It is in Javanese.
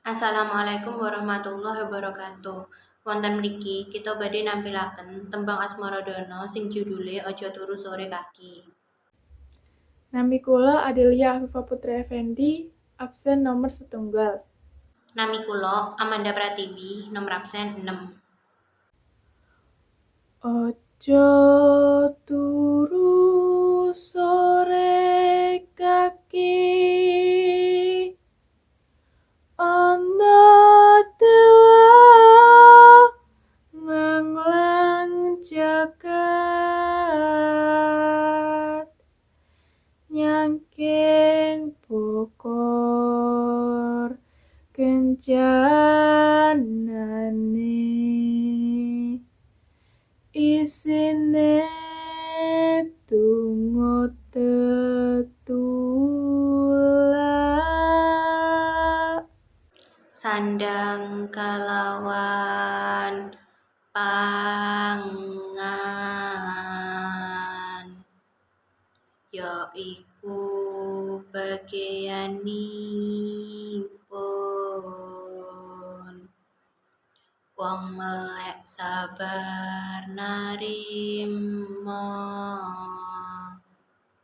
Assalamualaikum warahmatullahi wabarakatuh. Wonten mriki kita badhe nampilaken tembang Asmaradana sing judule Aja Turu Sore Kaki. Nami kula Adelia Afifa Putri Effendi, absen nomor 1. Nami kula Amanda Pratiwi, nomor absen 6. Aja turu sore kaki, ana dewa nganglang jagat, nyangking bokor kencanane, isine tungo tetulak. Sandang kalawan pangan, yaiku bageyanipun wong melek sabar narima.